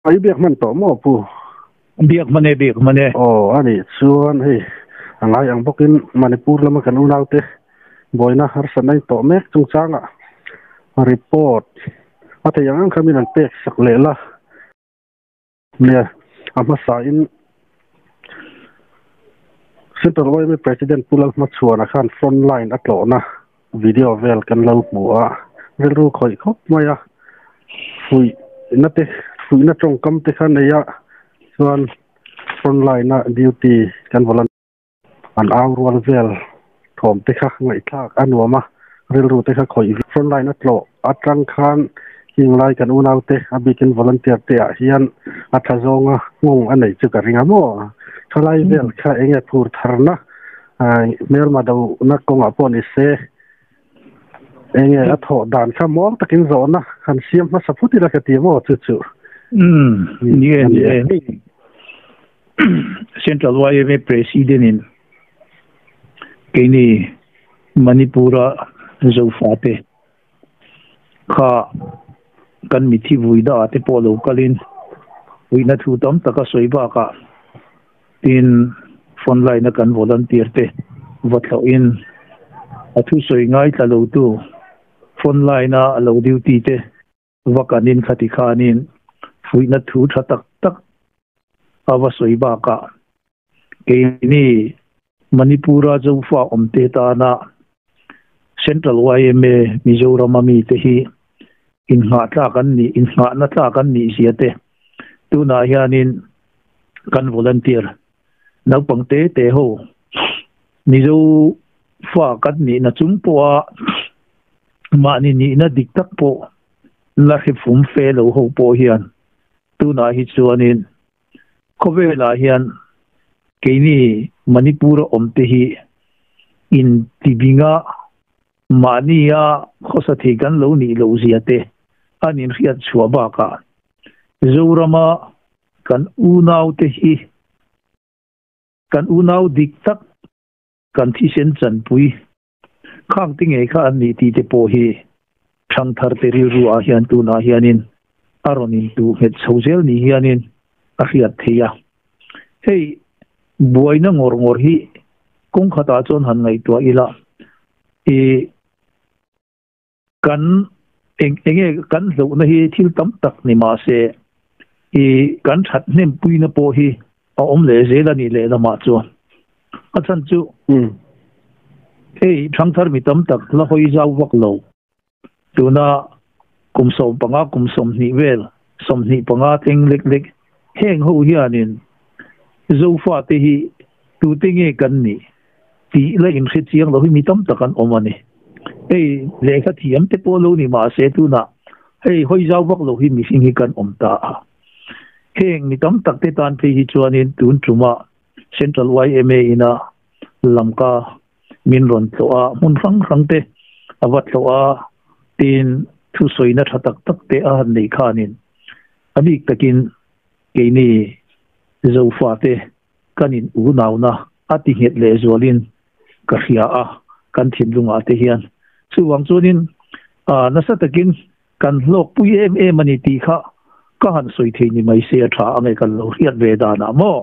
I biak hman tawh maw pu? Biak hman e, biak hman e. Aw, a nih chuan hei a ngai ang bawkin Manipur lama kan unaute buaina harsatna in tawh mek chungchangah report a theih ang ang kha min an pek sak leh la. Nia, a hmasain Central YMA President Pu Lalhmachhuana khan front line a tlawhna video vel kan lo hmu a, rilru khawih khawp mai a, fuihna te, fuihna tawngkam te kha nei a, chuan front line a duty kan volunteer an au rual vel thawm te kha ngaihthlak a nuam a, rilru te kha khawih front line a tlawh atang khan heng lai kan unau te a bikin volunteer te ah hian a tha zawnga nghawng a neih chu ka ring a maw? Thalai vel kha enge phur tharna hmelma dohna kawngah pawh ni se enge a thawh dan kha muang takin zawhna han siam hmasa phut ila ka ti maw chu chu. Umm ni e ni e hei Central YMA President in keini Manipur-a Zofate kha kan mithi vui dah te pawh lo kalin puihna thu tam tak a sawi bakah tin front line a kan volunteer te va thlawhin a thusawi ngaithla lotu front line a lo duty te Va kanin khati khanin fuihna thu tha tak tak a va sawi bakah keini Manipur-a Zofa awmte tana Central yma Mizoram-a mite hi innghah tlak an nih, innghahna tlak an nih zia te tunah hianin kan volunteer naupang te te ho Mizo fa kan nihna chung pawha Mahni nihna dik tak pawh la hre fum fe lo ho pawh hian tunah hi chuanin khawvelah hian keini Manipur-a awmte hi intibinga mahnia khawsa thei kan lo nih loh zia te an inhriat chhuah bakah Zorama kan unaute hi kan unau dik tak kan thisen chanpui Khang te ngei kha an nih tih te pawh hi thangthar te rilru ah hian tunah hianin a rawn intuh nghet chho zel ni hianin a hriat theih a. Hei buaina ngawr ngawr hi kawng khatah chuan han ngaihtuah ila i kan eng enge kan hlauhna hi thil tam tak ni mah se i kan that hnempuina pawh hi a awm leh zel a nih leh lamah chuan a chhan chu hei thangthar mi tam tak la hawi zau vak lo tuna kum 15 kum 20 vel 25 thleng lek lek heng ho hianin Zofate hi tute nge kan nih tih la inhre chiang lo hi mi tam tak an awm a ni. Hei lehkha thiam te pawh lo ni mah se tunah hei hawi zau vak lo hi mihring hi kan awm ta a. Heng mi tam tak te tan phei hi chuanin tun tumah Central YMA ina Lamka min rawn tlawh a, hmun hrang hrang te a va tlawh a, tin thusawina tha tak tak te a han neih khanin a bik takin keini Zofate kan in unauna a ti nghet leh zualin ka hria a, kan thinlungah te hian. Chuvang chuanin nasa takin kan hlawkpui em em a ni tih kha ka han sawi thei ni mai se a tha ang e kan lo hriat ve danah maw?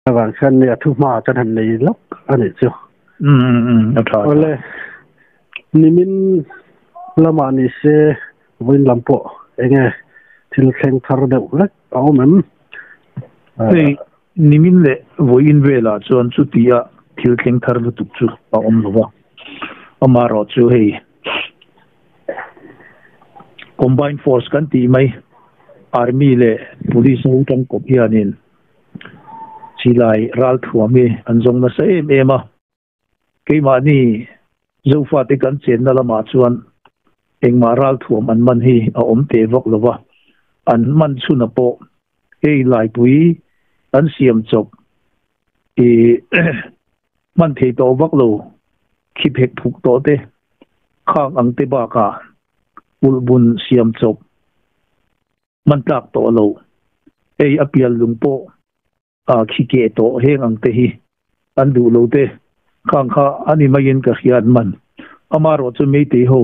Avang khan nia thu hma chuan han nei lawk a nih chu. Umm a tha. Awle nimin lamah ni se vawiin lam pawh enge thil thleng thar deuh vek a awm em? Hei nimin leh vawiin velah chuan chutia thil thleng thar lutuk chu a awm lo va, amaherawhchu hei combined force kan tih mai army leh police ho tangkawp hianin Silai ralthuam hi an zawng nasa em em a, keimahni Zofate kan chenna lamah chuan engmah ralthuam an man hi a awm teh vak lo va, an man chhuna pawh hei laipui an siam chawp i hman thei tawh vak lo khi phek phuk tawh te khang ang te bakah ulhbun siam chawp Hman tlak tawh lo. Hei a pial lung pawh a khi keh tawh heng ang te hi an duh lo te khang kha a ni maiin ka hria an man. Amaherawh chu Meitei ho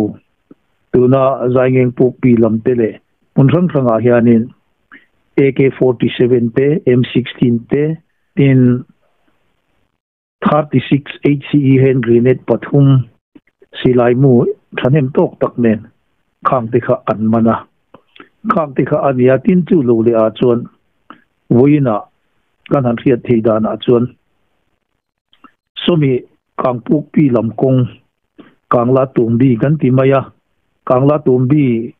Tuna Zaingeng Pukpi lam te leh hmun hrang hrangah hianin AK-47 te, M-16 te, tin 36 HCE hand grenade pathum silai mu thahnem tawk tak nen khang te kha an man a. Khang te kha a nia tin chu lo leh ah chuan vawiinah kan han hriat thei danah chuan Sawmi Kangpukpi lam kawng Kangla Tumbi kan ti mai a, Kangla Tumbi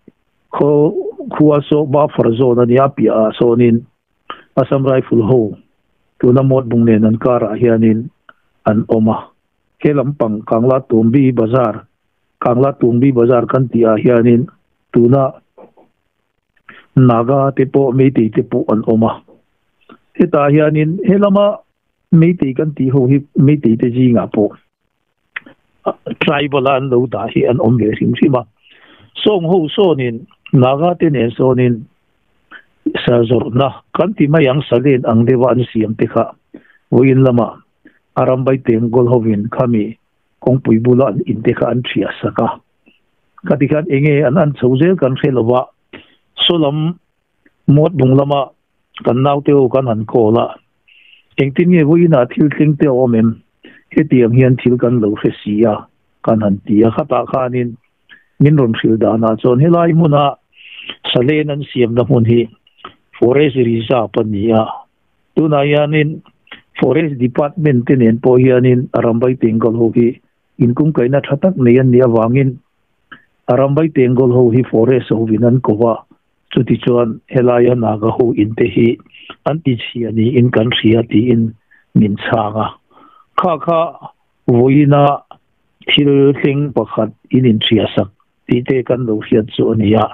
khaw khua saw buffer zone a nia piah ah sawnin Assam Rifle ho tuna Mawtbung nen an karah hianin an awm a. He lampang Kangla Tumbi Bazar, Kangla Tumbi Bazar kan tih ah hianin tuna Naga te pawh Meitei te pawh an awm a. Hetah hianin he lama Meitei kan tih ho hi Meitei te zingah pawh tribal a an lo dah hi an awm ve hrim hrim a. Sawng ho sawnin Naga te nen sawnin sa zawrhna kan ti mai ang salen ang deuha an siam te kha vawiin lama a rambai tengkawl hovin khami kawngpui bula an in te kha an thiah sak a. Khati khan enge an an chho zel kan hre lova sawlam muatbung lama kan naute ho kan han call a, engtin nge vawiinah thil thleng te a awm em? Hetiang hian thil kan lo hre si a, kan han ti a, khatah khanin min rawn hrilh danah chuan helai hmuna salen an siamna hmun hi Forest Reserve a ni a, tunah hianin Forest Department te nen pawh hianin Rambai Tengal ho hi Inkungkaihna tha tak nei an nih avangin a rambai Tenggol ho hi forest hovin an ko va, chutichuan helaia Naga ho in te hi an ti chhia niin kan hria tiin min chhang a. Kha kha vawiina thil thleng pakhat in inhria sak tih te kan lo hriat chu a ni a.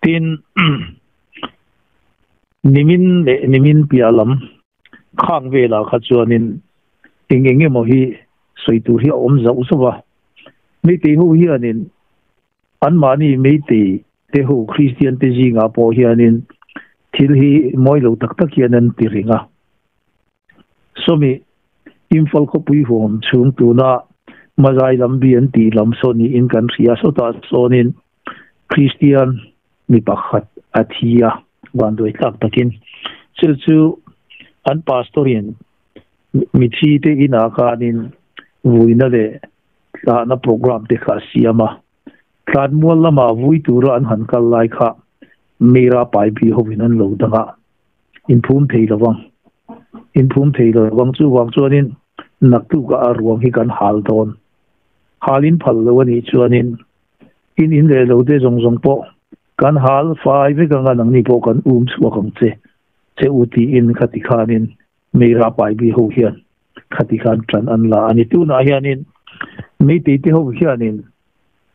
Tin, nimin leh nimin piah lam khang velah kha chuanin eng eng emaw hi sawi tur hi a awm zauh zauh a. Meitei ho hianin anmahni Meitei te ho Kristian te zingah pawh hianin thil hi mawi lo tak tak hian an ti reng a. Sawmi Imphal khawpui huam chhung tuna Mazai lambi an tih lam saw niin kan hria. Sawtah sawnin Kristian mi pakhat a thi a, vanduai tlak takin. Chu chu an pastor-in mithi te inah khanin vuina leh tlahna programme te kha a siam a. Tlanmual lamah vui tura an han kal lai kha Meira Paibi hovin an lo dang a, inphum thei lo vang. Inphum thei lo vang chuvang chuanin naktukah a ruang hi kan hal dawn. Halin phal lo a nih chuanin In in leh lo te zawng zawng pawh kan hal fai vek anga nangni pawh kan um chhuak ang che che u tiin khati khanin Meira Paibi ho hian khati khan tan an la a ni. Tunah hianin Meitei te ho hianin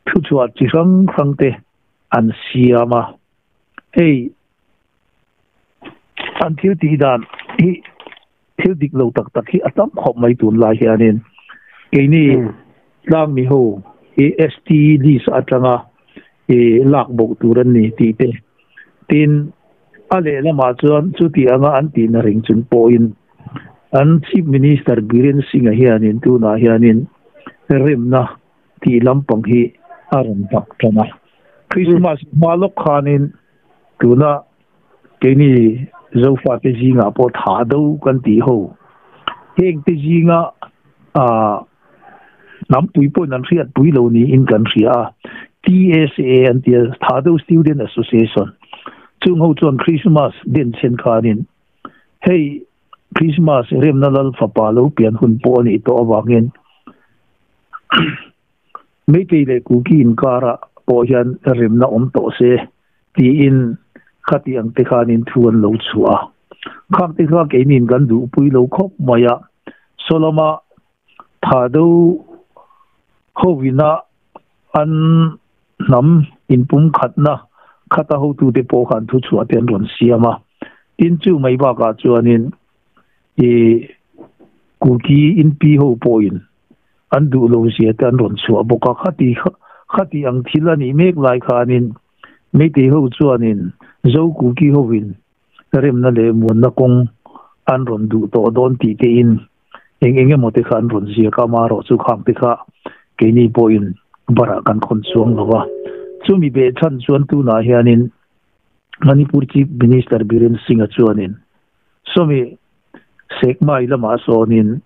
thuchhuah chi hrang hrang te an siam a, hei an thil tih dan hi thil dik lo tak tak hi a tam khawp mai tunlai hianin keini tlangmi ho hi ST list atanga lak bo tur an ni tih te tin a lehlamah chuan chuti anga an tihna ring chung pawhin an Chief Minister Biren Singh-a hianin tunah hianin remna tih lampang hi a rawn dak tan a. Christmas hma lawk khanin tuna Keini Zofate zingah pawh tha do kan tih ho. Hengte zinga hnampui pawhin an hriatpui lo niin kan hria a. TSA an ti a, Thado Student Association. Chung ho chuan Christmas den chhen khanin hei Christmas remna lal fapa lo pian hun pawh a nih tawh avangin Meitei leh Kuki inkara pawh hian remna awm tawh se tiin khati ang te khanin thu an lo chhuah a. Khang te kha keinin kan duhpui lo khawp mai a, Sawlama tha do hovina an hnam inpumkhatna khata hotute pawh khan thu chhuah te an rawn siam a. Tin chu mai bakah chuanin ih Kuki inpi ho pawhin an duh lo zia te an rawn chhuah bawk a, khati khati ang thil a nih mek lai khanin Meitei ho chuanin Zo Kuki hovin remna leh muanna kawng an rawn duh tawh dawn tih tein eng eng emaw te kha an rawn ziak a, amaherawhchu khang te kha keini pawhin barah kan khawn chuang lo a. Chumi be chan chuan tuna hianin Manipur Chief Minister Biren Singh-a chuanin sawmi Sekmai lamah sawnin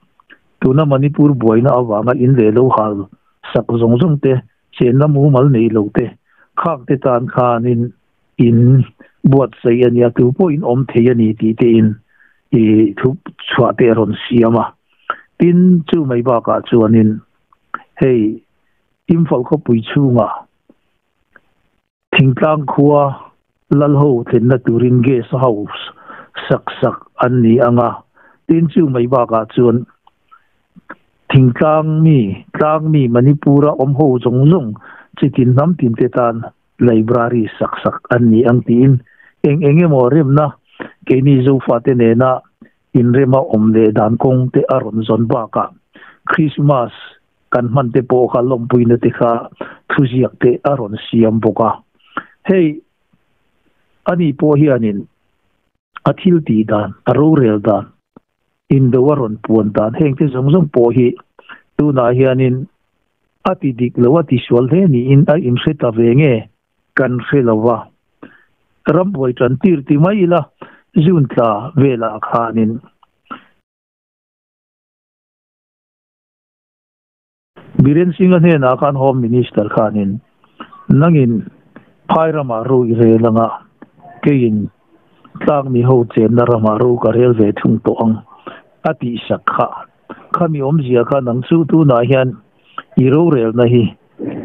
tuna Manipur buaina avanga in leh lo hal sak zawng zawng te, chenna mumal nei lo te, khak te tan khanin in buatsaih a nia, tu pawh in awm thei a ni tih te in i thu chhuah te a rawn siam a. Tin, chu mai bakah chuanin hei Imphal khawpui chhungah Thingtlang khua Lalho thlenna turin guest house sak sak an ni ang a, tin chu mai bakah chuan thingtlang mi, tlang mi Manipur-a awm ho zawng zawng chitin hnam tin te tan library sak sak an ni ang tiin eng eng emaw remna keini Zofate nena inrema awm leh dan kawng te a rawn zawn bakah Christmas Kan hman te pawh kha lawmpuina te kha thuziak te a rawn siam bawk a. Hei ani pawh hianin a thil tih dan, a rorel dan, indo a rawn puan dan heng te zawng zawng pawh hi tunah hianin a ti dik lo, a ti sual hle niin a inhre ta ve nge kan hre lo va. Rambuai tan tir ti mai ila June tla velah khanin. Biren Singh-a hnenah khan Home Minister khanin, Nangin phai ramah ro i rel anga, keiin tlangmi ho chenna ramah ro ka rel ve thung tawh ang, a tih sak kha. Khami awmzia kha nang chu tunah hian i rorelna hi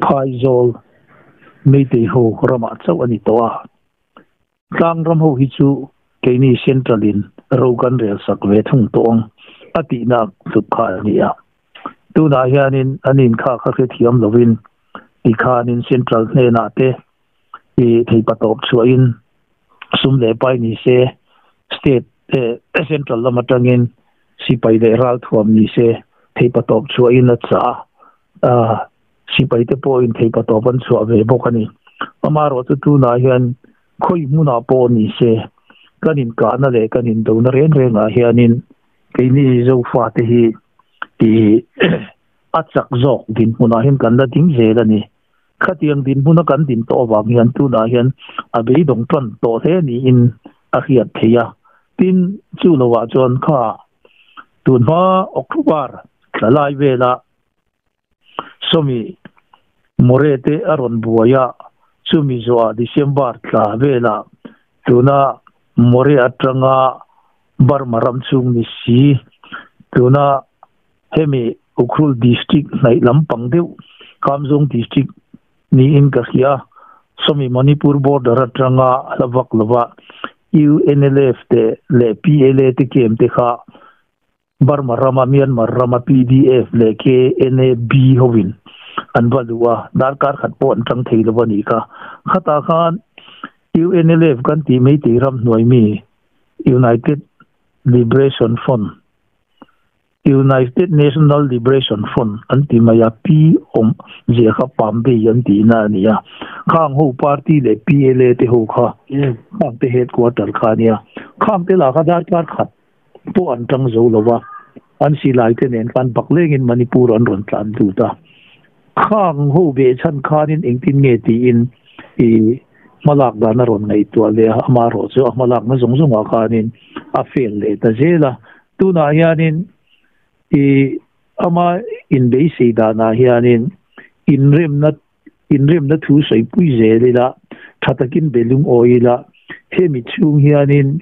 phaizawl Meitei ho ramah chauh a ni tawh a. Tlang ram ho hi chu keini Central in ro kan rel sak ve thung tawh ang a tihna hlut kha a ni a. Tunah hianin an inkha kha hrethiam lovin tikhanin Central hnenah te i theipatawp chhuahin sum leh pai ni se, State Central lam atangin sipai leh ralthuam ni se theipatawp chhuahin a chah a. Sipai te pawhin theipatawp an chhuah ve bawk a ni. Amaherawh chu tunah hian khawi hmunah pawh ni se, kan inkahna leh kan indona reng rengah hianin keini Zofate hi ih a chak zawk dinhmunah hian kan la ding zel a ni. Khatiang dinhmuna kan din tawh avang hian tunah hian a beidawng tan tawh hle niin a hriat theih a. Tin, chu lovah chuan kha tunhma October thla lai vela Sawmi More te a rawn buai a, chumi zawhah December tla velah tuna More atanga Burma ram chhung ni si, tuna hemi Ukhrul District hnaih lampang deuh Kamzong District niin ka hria, sawmi Manipur border atanga hla vak lova UNLF te leh PLA te camp te kha Burma rama Myanmar rama PDF leh KNAB hovin an va luh a, darkar khat pawh an tang thei lo a nih kha. Khatah khan UNLF kan tih Meitei ramhnuai mi United Liberation Front, United National Liberation Front an ti mai a, P awm zia kha Pambei an tihna a ni a. Khang ho party leh PLA te ho kha khang te headquarter kha a nia. Khang te lah kha darkar khat pawh an tang zo lo va, an silai te nen khan bak lengin Manipur an rawn tlan lut a. Khang ho beh chhan khanin engtin nge tiin i hmalak dan a rawn ngaihtuah leh a, amaherawh chu a hmalakna zawng zawngah khanin a fail leh ta zel a. Tunah hianin i ama inbeisei danah hianin inremna inremna thu sawipui zel ila, tha takin be lungawi ila, hemi chhung hianin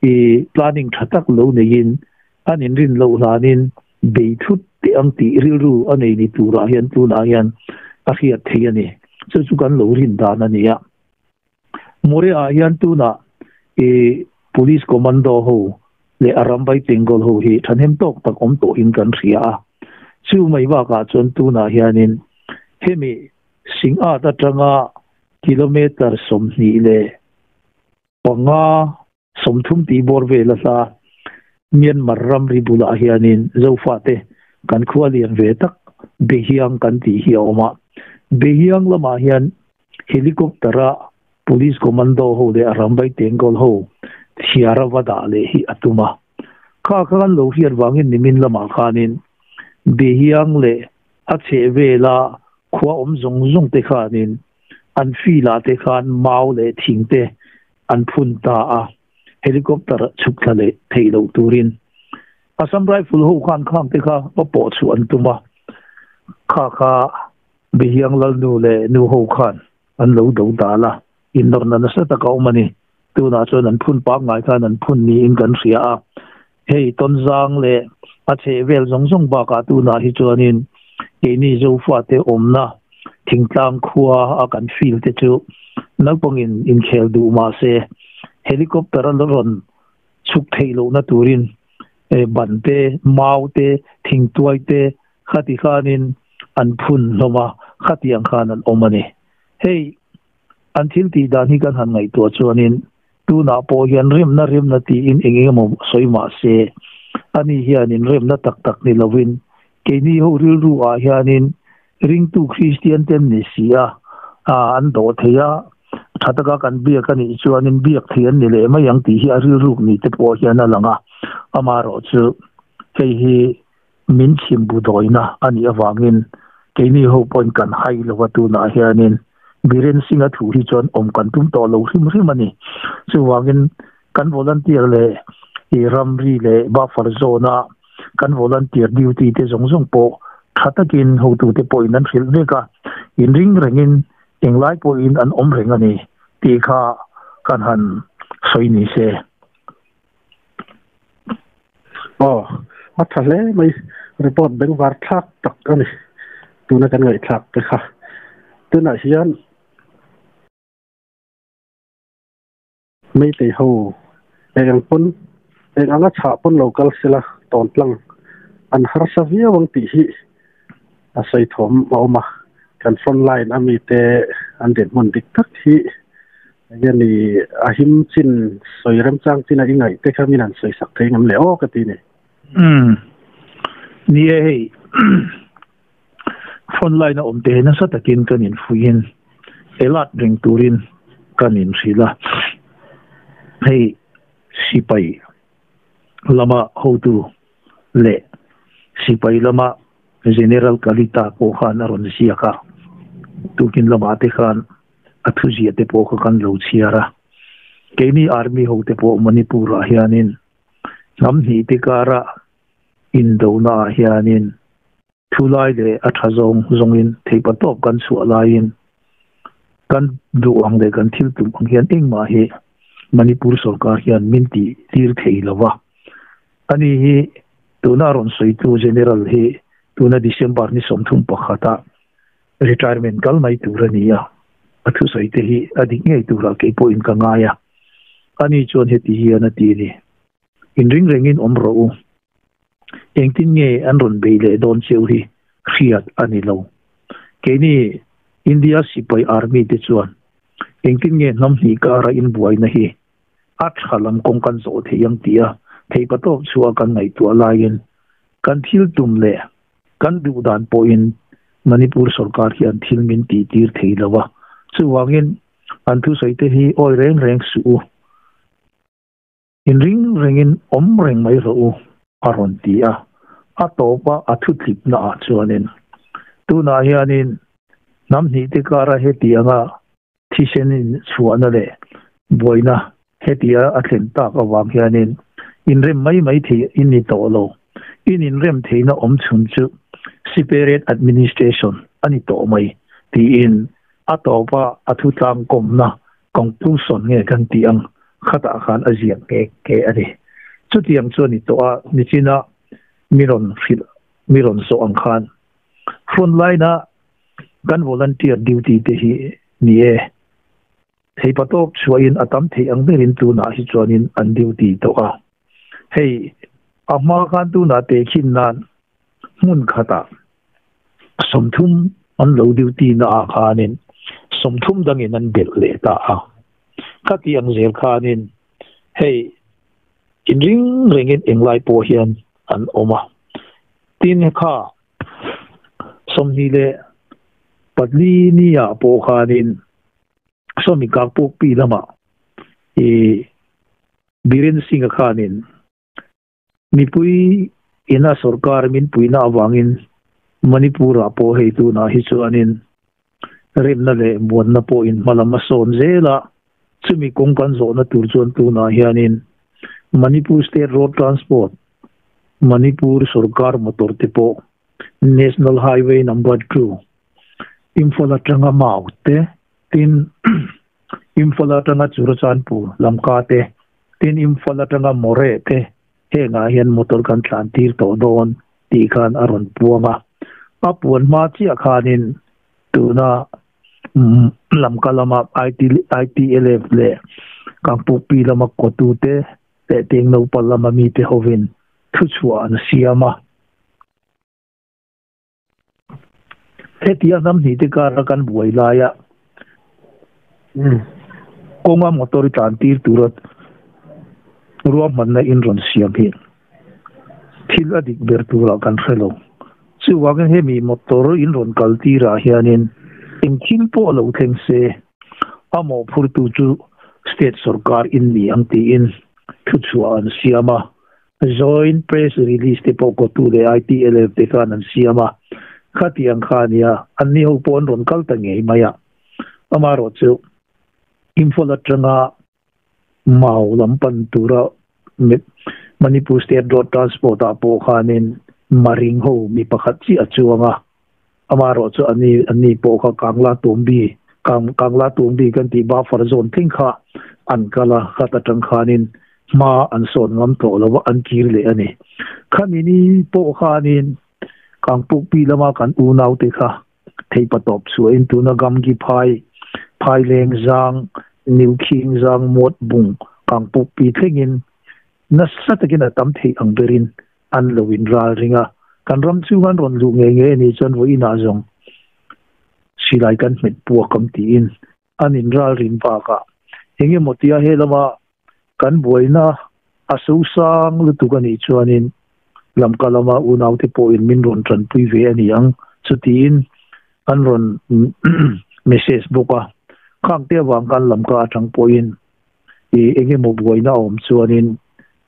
i planning tha tak lo neiin an inrin loh hlanin bei thut teh ang tih rilru a nei ni turah hian tunah hian a hriat theih a ni. Chu chu kan lo rin dan a ni a. More-ah hian tunah i Police Commando ho leh a rambai Tengol ho hi thahnem tawk tak awm tawhin kan hria a. Chu mai bakah chuan tunah hianin hemi Singhat atanga kilometre 25, 30 tih bawr vel a hla Myanmar ramri bulah hianin Zofate kan khua lian ve tak Behiang kan tih hi a awm a. Behiang lamah hian Helicopter-a Police Commando ho leh a rambai Tengol ho thiar a va dah leh hi a tum a. Kha kha kan lo hriat vangin nimin lamah khanin Behiang leh a chheh vela khua awm zawng zawng te khanin An field ah te khan mau leh thing te an phun ta a, helicopter chhuk thla leh theih loh turin. Assam Rifle ho khan khang te kha va pawh chhuah an tum a, kha kha Behiang Lalnu leh nu ho khan an lo do dal a, innawrhna nasa tak a awm a ni. Tunah chuan an phun pangngai khan an phun niin kan hria a, hei Tonzang leh a chhehvel zawng zawng bakah tunah hi chuanin keini Zofate awmna thingtlang khua a kan field te chu naupangin inkhel duh mah se helicopter a la rawn chhuk theih lohna turin ban te, mau te, thingtuai te khati khanin an phun hlawm a, khatiang khan an awm a ni. Hei An thil tih dan hi kan han ngaihtuah chuanin tunah pawh hian remna remna tiin eng eng emaw sawi mah se, ani hianin remna tak tak ni lovin keini ho rilru ah hianin ringtu Kristian ten ni si a, an dawh thei a, tha taka kan biak a nih chuanin biak thei an ni leh mai ang tih hi a rilruk ni te pawh hian a lang a, amaherawhchu hei hi Min chhim bu dawina a nih avangin keini ho pawhin kan hai lo a, tunah hianin Biren Singh-a thu hi chuan awm kan tum tawh lo hrim hrim a ni. Chuvangin kan volunteer leh i ramri leh buffer zone-a kan volunteer duty te zawng zawng pawh tha takin hotute pawhin an hrilh vek a, inring rengin englai pawhin an awm reng a ni tih kha kan han sawi ni se. Aw, a tha hle mai. Report bengvar thlak tak a ni. Tuna kan ngaihthlak te kha. Tunah hian Meitei ho eng ang pawn eng anga chhah pawn lo kal sela tawn tlang an harsa viau ang tih hi a sawi thawm a awm a. Kan front line a mite an dinhmun dik tak hi Enge ni a him chin sawi remchang chin a i ngaih te kha min han sawi sak thei ngam le aw ka ti ni. Umm ni e hei front line a awm te hi nasa takin kan infuihin elat reng turin kan inhrilh a, hei sipai lama hotu leh sipai lama General Kalita pawh khan a rawn ziak a, tukin lamah te khan a thuziah te pawh kha kan lo chhiar a. Keini Army ho te pawh Manipur ah hianin hnam hnih te kara indona ah hianin thulai leh a tha zawng zawngin theihpatawp kan chhuah laiin kan duh ang leh kan thil tum ang hian engmah hi Manipur sorkar hian min tih tir thei lo va. Ani hi tuna rawn sawitu General hi tuna December ni 31 ah Retirement kal mai tur a ni a, a thusawi te hi a dik ngei turah kei pawhin ka ngai a. Ani chuan heti hian a ti a ni, Inring rengin awm rawh u. Engtin nge an rawn bei leh dawn cheu hi hriat a ni lo. Keini India sipai army te chuan engtin nge hnam hnih kara inbuaina hi a tha lam kawng kan zawh thei ang tia theihpatawp chhuah kan ngaihtuah laiin kan thil tum leh Kan duh dan pawhin Manipur sorkar hian thil min tih tir thei lo a, chuvangin an thusawi te hi awi reng reng suh u, inring rengin awm reng mai rawh u, a rawn ti a. A tawpa a thutlipna ah chuanin tunah hianin hnam hnih te kara hetianga thisen in chhuahna leh buaina hetia a thlen tak avang hianin inrem mai mai thei in ni tawh lo. In inrem theihna awm chhun chu Separate Administration a ni tawh mai tiin a tawpa a thutlang kawmna conclusion nge kan tih ang khatah khan a ziak nghe nghe a ni. Chutiang chu a ni tawh a, nichina mi rawn hrilh mi rawn zawh ang khan front line-a Kan volunteer duty te hi ni e. Theipatawp chhuahin a tam theih ang berin tunah hi chuanin an duty tawh a. Hei a hma khan tunah tehkhin nan hmun khatah 30 an lo duty na ah khanin 30 dangin an belh leh ta a. Khatiang zel khanin hei inring rengin englai pawh hian an awm a. Tin kha 24 ni ah pawh khanin sawmi Kangpokpi lamah i Biren Singh-a khanin mipui ina sorkar min puihna avangin Manipur-ah pawh hei tunah hi chuanin Remna leh muanna pawhin hmalam a sawn zel a, chumi kawng kan zawhna tur chuan tunah hianin Manipur State Road Transport, Manipur sorkar motor te pawh National Highway Number 2, Imphal atanga Mau te, tin Imphal atanga Churachandpur, Lamka te, tin Imphal atanga Moreh te hengah hian motor kan tlan tir tawh dawn tih khan a rawn puang a. A puan hma chiah khanin tuna Lamka lama ITLF leh Kangpukpi lama kawtute leh Tengnopa lama mite hovin thuchhuah an siam a. Hetia hnam hnih te kara kan buai laia kawnga motor i tlan tir tura ruahmanna in rawn siam hi thil a dik ber turah kan hre lo. Chuvangin hemi motor in rawn kal tirah hianin eng thil pawh lo thleng se a mawhphurtu chu state sorkar in ni ang tiin thuchhuah an siam a. Joint press release te pawh kawtu leh ITLF te khan an siam a, khatiang kha a nia, anni ho pawh an rawn kal ta ngei mai a. Amaherawhchu Imphal atanga Mau lam pan tura Manipur State Road Transport ah pawh khanin Maring ho mi pakhat chiah a chuang a, amaherawhchu anni anni pawh kha Kangla Tumbi, Kangla Tumbi kan tih buffer zone thleng kha an kal a, khat atang khanin hma an sawn ngam tawh lo a, an kir leh a ni. Khami ni pawh khanin Kangpukpi lama kan unaute kha theipa tawp chhuahin tuna Gamgi phai, Phaileng zang, Niukhing zang, Muatbung, Kangpukpi thlengin nasa takin a tam theih ang berin an lo in ral ring a. Kan ram chhung an rawn luh ngei ngei a nih chuan vawiinah zawng silai kan hmet puak ang tiin an in ral rin bakah eng emaw tia he lama kan buaina a sosang lutuk a nih chuanin lamka lama unaute pawhin min rawn tanpui ve a ni ang chutiin an rawn message bawk a. Khangte avang khan lamka atang pawhin ih eng emaw buaina a awm chuanin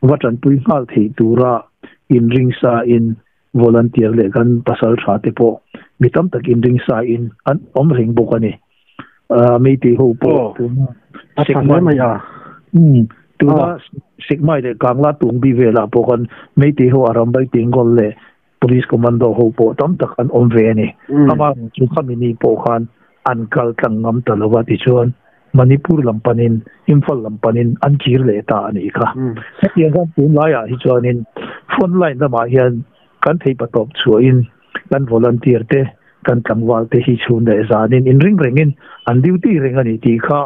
va tanpui nghal theih tura inring sa in volunteer leh kan pasal tha te pawh mi tam tak inring sa in an awm reng bawk a ni. Meitei ho pawh tuna Sekmai a tuna Sekmai leh Kangla Tungbi velah pawh khan Meitei ho Arambai Tengol leh Police Commando ho pawh tam tak an awm ve a ni. Amaherawhchu chu khami ni pawh khan an kal tlang ngam ta lo a tichuan Manipur lam panin Imphal lam panin an kir leh ta a nih kha. Hetiang khan tunlaiah hi chuanin front line lamah hian kan theihpa tawp chhuahin kan volunteer te kan tlangval te hi chhun leh zanin inring rengin an duty reng a ni tih kha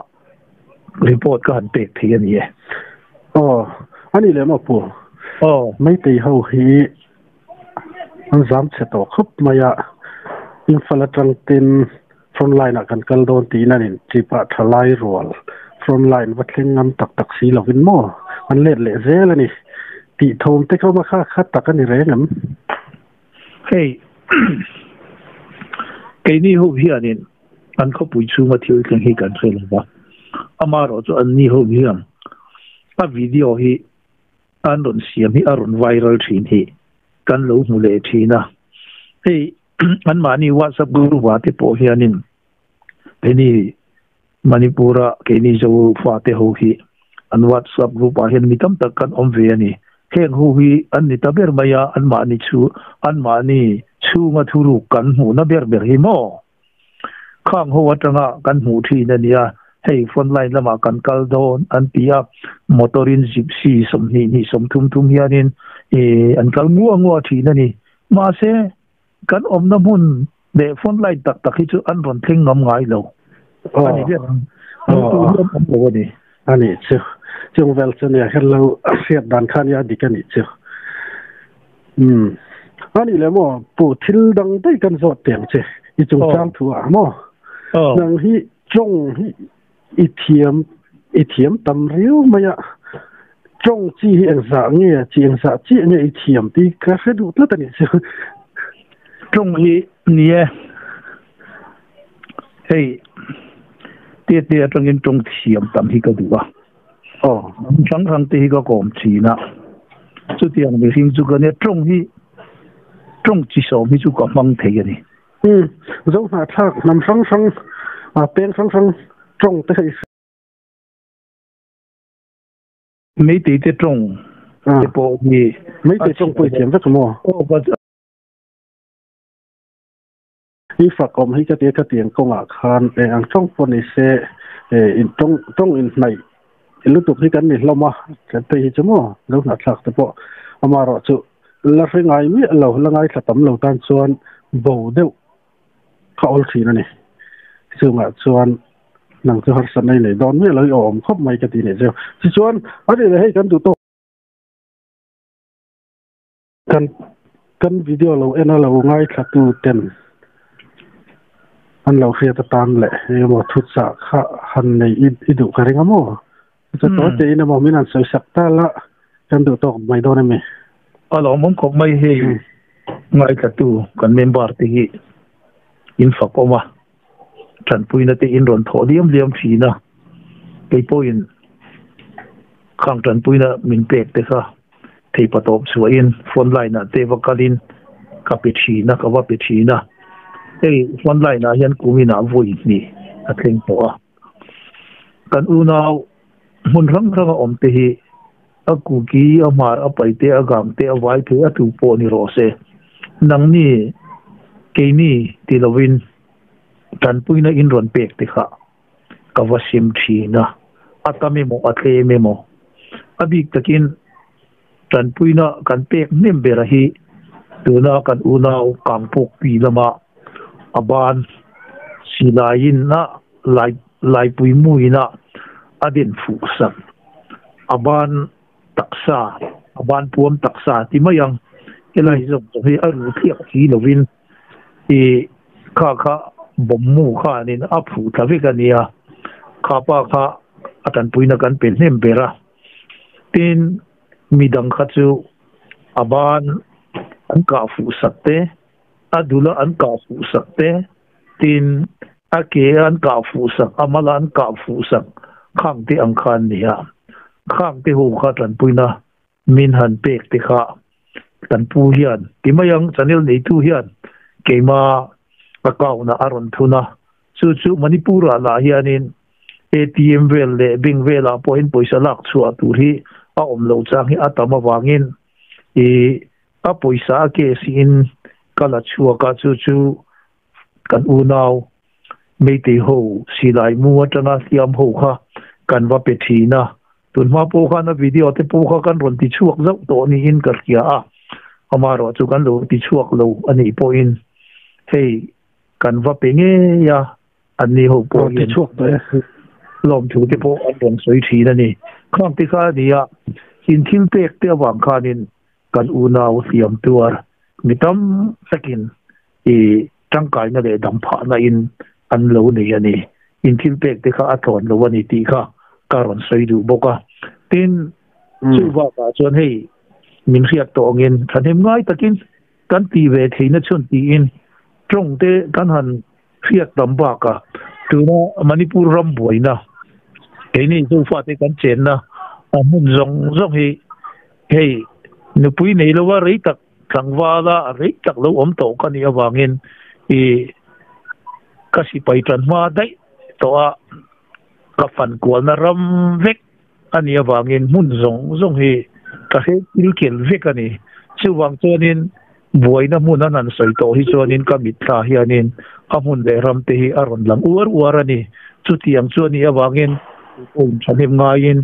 report ka han pek thei a ni e. Aw, a nih leh maw Pu? Aw. Meitei ho hi an zam chhe tawh khawp mai a, Imphal atang tin front line ah kan kal dawn tiin an inchip a, thalai rual front line va thleng ngam tak tak si lovin maw an let leh zel a ni tih thawm te kha awm a, kha kha tak a ni reng em? Hei keini ho hianin an khawpui chhunga thil thleng hi kan hre lo va, amaherawhchu anni ho hian a video hi an rawn siam hi a rawn viral thin hi kan lo hmu leh thin a. Hei anmahni WhatsApp group ah te pawh hianin keini Manipur-a keini Zo fate ho hi an WhatsApp group ah hian mi tam tak kan awm ve a ni. Heng ho hi an ni ta ber mai a, anmahni chu anmahni chhunga thuruk kan hmuhna ber ber hi maw? Khang ho atanga kan hmuh thin a nia, hei front line lamah kan kal dawn an ti a, motor in gypsy 20 hnih 30 thum hianin ih an kal nguah nguah thin a ni. Mahse, kan awmna hmun leh front line tak tak hi chu an rawn thleng ngam ngai lo a ni ber ang. Hmuh tur hi an awm lo a ni. A nih chu. Chung vel chu nia hian lo hriat dan kha nia dik a nih chu. Umm. A nih leh maw Pu thil dang daih kan zawt teh ang che i chungchang thu ah maw. Nang hi tawng hi i thiam i thiam tam riau mai a. Tawng chi hi engzah nge chi engzah chiah nge i thiam tih ka hre duh tlat a nih chu. Tawng hi ni e. Hei te te atangin tawng thiam tam hi ka duh a. Aw. Hrang hrang te hi ka kawm thin a. Chutiang mihring chu ka nia tawng hi tawng chi sawm hi chu ka hmang thei a ni. Umm. Zo hnahthlak hnam hrang hrang. A peng hrang hrang tawng te kha i Meitei te tawng te pawh hi Meitei tawng pawh i thiam vek maw? Aw ka I fak awm hi ka tia ka tiang kawngah khan eng ang tawng pawh ni se in tawng tawng inhnaih lutuk hi kan ni hlawm a, kan phei hi chu maw lo hnahthlak te pawh amaherawhchu la hre ngai miah lo, la ngaithla tam lo tan chuan bo deuh ka awl thin a ni. Chungah chuan nang chu harsatna i nei dawn miah lo i awm khawp mai ka ti nih chu. Tichuan a nih leh hei kan duh tawk. Kan kan video lo en a lo ngaithla tu ten an lo hriat atan leh engemaw thuchah kha han nei i duh ka ring a maw? Chuan tawi tein emaw min han sawisak ta la kan duh tawk mai dawn emi? A lawmawm khawp mai hei ngaithla tu kan member te hi in fak awm a, tanpuina te in rawn thawh liam liam thin a, kei pawhin khang tanpuina min pek te kha thei patawp chhuahin phone line ah te va kalin ka pe thin a, ka va pe thin a, hei phone line ah hian kumin ah vawi hnih a thleng tawh a. Kan unau hmun hrang hranga awm te hi a kuki, a hmar, a paite, a gangte, a vaithe, a tu pawh ni rawh se. Nangni, keini ti lovin tanpuina in rawn pek te kha ka va sim thin a, a tam emaw a tlem emaw. A bik takin tanpuina kan pek hnem bera hi tuna kan unau Kangpawk pi lama a ban silaiin a lai laipui muina a din fuh sak a ban taksa a ban puam taksa ti mai ang helai zawng zawng hi a ru thliak si lovin i kha kha bawm mu khanin a phuh thla vek a nia kha pa kha a tanpuina kan pe hnem ber a. Tin, midang kha chu a ban an kah fuh sak te, a dula an kah fuh sak te, tin, a ke an kah fuh sak, a mala an kah fuh sak khang te ang kha an ni a. Khang te ho kha tanpuina min han pek te kha kan pu hian ti mai ang, channel neitu hian keima account ah a rawn thun a, chu chu Manipur ah lah hianin ATM vel leh bank velah pawhin pawisa lak chhuah tur hi a awm loh chang hi a tam avangin ih a pawisa a cash in ka la chhuak a, chu chu kan unau Meitei ho silai mu atanga hliam ho kha kan va pe thin a, tunhma pawh khan a video te pawh kha kan rawn ti chhuak zauh tawh niin ka hria a, amaherawh chu kan lo ti chhuak lo a nih pawhin hei kan va pe ngei a. An ni ho pawh hian lawmthu te pawh an rawn sawi thin a ni. Khang te kha a ni a, in thil pek te avang khanin kan unau hliam tuar mi tam takin i tangkaina leh dam phahna in an lo nei a ni. In thil pek te kha a tlawn lo a ni tih kha ka rawn sawi duh bawk a. Tin, chu bakah chuan hei min hriat tawh angin thahnem ngai takin kan tih ve theihna chhun tiin tawng te kan han hriat tam bakah tuna Manipur ram buaina keini Zofate kan chenna a hmun zawng zawng hi hei nupui nei lova rei tak tlangvala rei tak lo awm tawh ka nih avangin ih ka sipai tan hma daih tawh a ka fan kualna ram vek a nih avangin hmun zawng zawng hi ka hre thil kel vek a ni. Chuvang chuanin buaina hmun an han sawi tawh hi chuanin ka mitthla hianin a hmun leh ram te hi a rawn lang uar uar a ni. Chutiang chu a nih avangin pawhin thahnem ngaiin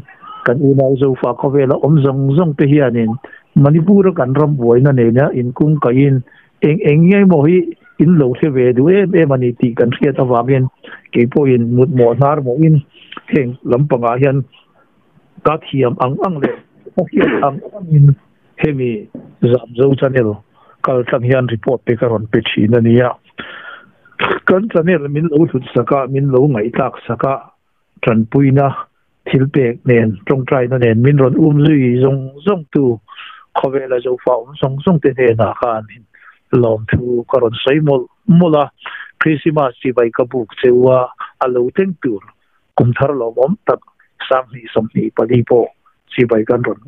kan unau Zofa khawvela awm zawng zawng te hianin Manipur-a kan ram buaina nena inkungkaihin Eng eng nge maw hi in lo hre ve duh em em a ni tih kan hriat avangin kei pawhin mut mawh hnar mawhin heng lampangah hian ka thiam ang ang leh ka hriat ang angin hemi Zamzo channel kal tlang hian report te ka rawn pe thin a nia. Kan channel min lo hlut sak a, min lo ngaihthlak sak a, tanpuina thil pek nen tawngtaina nen min rawn um zui zawng zawng tu khawvela Zofa awm zawng zawng te hnenah khan lawmthu ka rawn sawi mawlh mawlh a, Krismas chibai ka buk cheu a, a lo thleng tur kum thar lawmawm tak 2024 pawh chibai kan rawn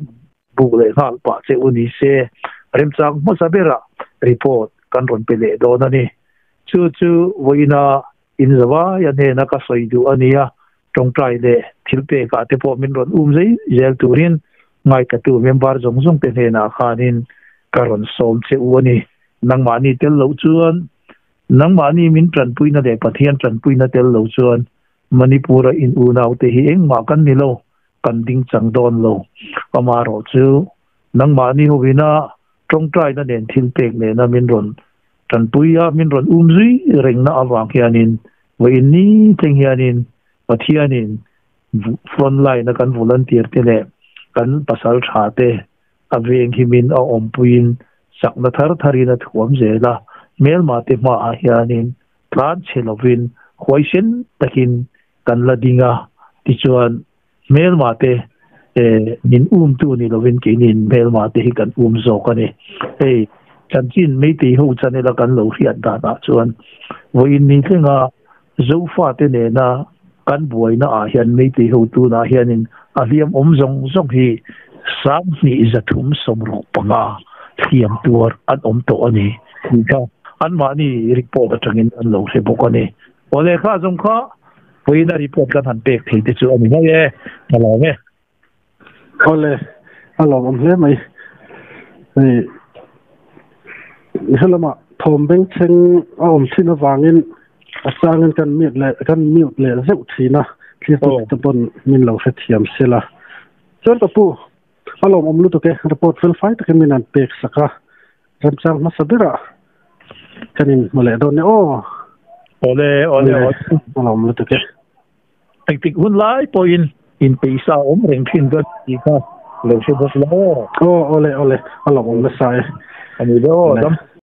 buk leh nghal pah che u ni se, remchang hmasa berah report kan rawn pe leh dawn a ni. Chu chu vawiina. In zawaia hnena ka sawi duh a nia, tawngtai leh thil pekah te pawh min rawn um zei zel turin ngaihtlatu member zawng zawng te hnenah khanin ka rawn sawm che u a ni. Nangmahni tel loh chuan, nangmahni min tanpuina leh Pathian tanpuina tel lo chuan Manipur-a in unaute hi engmah kan ni lo, kan ding chang dawn lo. Amaherawh chu nangmahni hovina tawngtaina nen thil pek nena min rawn tanpui a, min rawn um zui rengna avang hianin vawiin ni thleng hianin Pathianin front line-a kan volunteer te leh kan pasal tha te a veng himin a awmpuiin chakna thar tharin a thuam zel a, hmelma te hmaah hianin tlan chhe lovin huaisen takin kan la ding a, tichuan hmelma te min umtu ni lovin keinin hmelma te hi kan um zawk a ni. Hei chanchin Meitei ho channel a kan lo hriat danah chuan vawiin ni thlenga Zofate nena kan buaina ah hian Meitei ho tunah hianin a hliam awm zawng zawng hi 2375 hliam tuar an awm tawh a ni tih kha anmahni report atangin an lo hre bawk a ni. Awle kha zawng kha Vawiina report kan han pek thei te chu a ni mai e, ka lawm e. Awle, a lawmawm hle mai. Hei helama thawm bengchheng a awm thin avangin a changin kan mute leh kan mute leh zeuh thin a, thlir te pawn min lo hrethiam sela. Chuan ka pu, a lawmawm lutuk e, report fel fai takin min han pek sak a. Remchang hmasa berah kan in hmu leh dawn e aw. Awle, awle, awle. A lawm lutuk e. Engtik hun lai pawhin in peisa awm reng thin ka tih kha lo hre bawk la aw. Aw, awle, awle. A lawmawm nasa e. A ni deuh aw, dam.